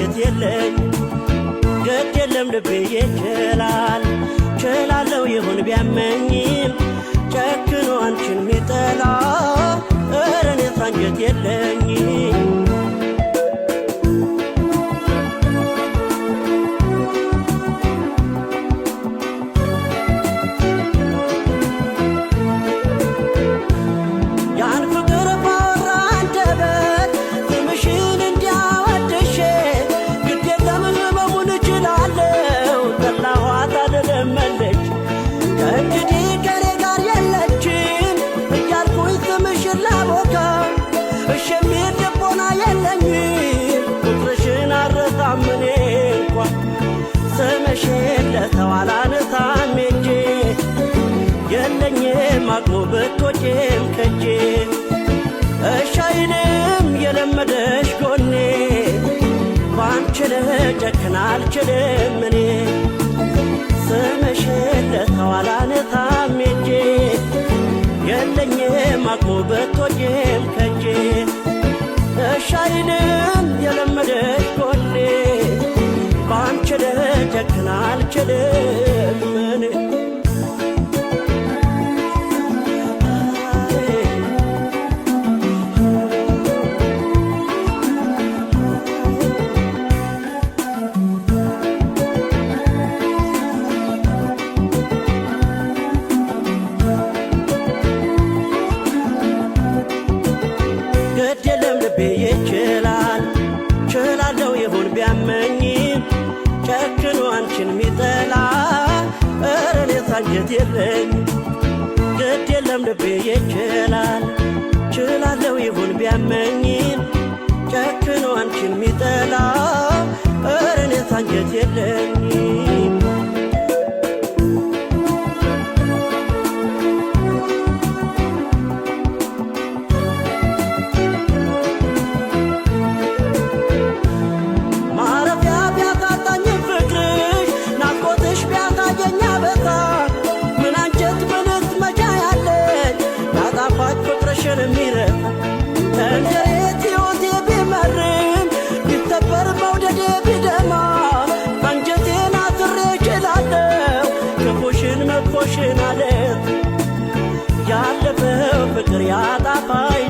አንጀት የለኝ። ግድ የለም ልቤ ይችላል፣ ችላለው ይሁን ቢያመኝም ጨክኖ አንቺን ሚጠላ ኧረ እኔስ አንጀት የለኝም። ያን ፍቅር ባወራ አንደበት ስምሽን እንዲያወድሼ ግድ የለም ህመሙን እችላለሁ። ጠላኋት አልልም መልሼ፣ ከእንግዲህ ከኔ ጋር የለችም እያልኩኝ ስምሽን ላቦካ እሺ የሚል ልቦና የለኝም። ፍቅርሽን አልረሳም እኔ እንኳ ስምሽን ለሰው አላነሳም ሄጄ፣ የለኝም አቅሙ ብትወጪም ከጄ። እሺ አይልም የለመደሽ ጎኔ፣ ባንቺ ልጨክን አልችልም እኔ። ስምሽን ለሰው አላነሳም ሄጄ፣ የለኝም አቅሙ ብትወጪም ከጄ። እሺ አይልም የለመደሽ ጎኔ፣ ባንቺ ልጨክን አልችልም እኔ። ግድ የለም ልቤ ይችላል፣ ችላለው ይሁን ቢያመኝም ጨክኖ አንቺን ሚጠላ ኧረ እኔስ አንጀት የለኝ። ግድ የለም ልቤ ይችላል፣ ችላለው ይሁን ቢያመኝም ጨክኖ አንቺን ሚጠላ ኧረ እኔስ አንጀት የለኝም። ማረፊያ ቢያሳጣኝም ፍቅርሽ ናፍቆትሽ ቢያሳየኝ አበሳ ምን አንጀት ምንስ መቻ ያለኝ ያጣፋጭ ፍቅርሽን የሚረሳ። እንጀሬት ሕይወቴ ቢመርም ቢሰበር መውደዴ ቢደማ አንጀቴን አስሬ እችላለሁ ክፉሽን መጥፎሽን አለት። ያለፈው ፍቅር ያጣፋጭ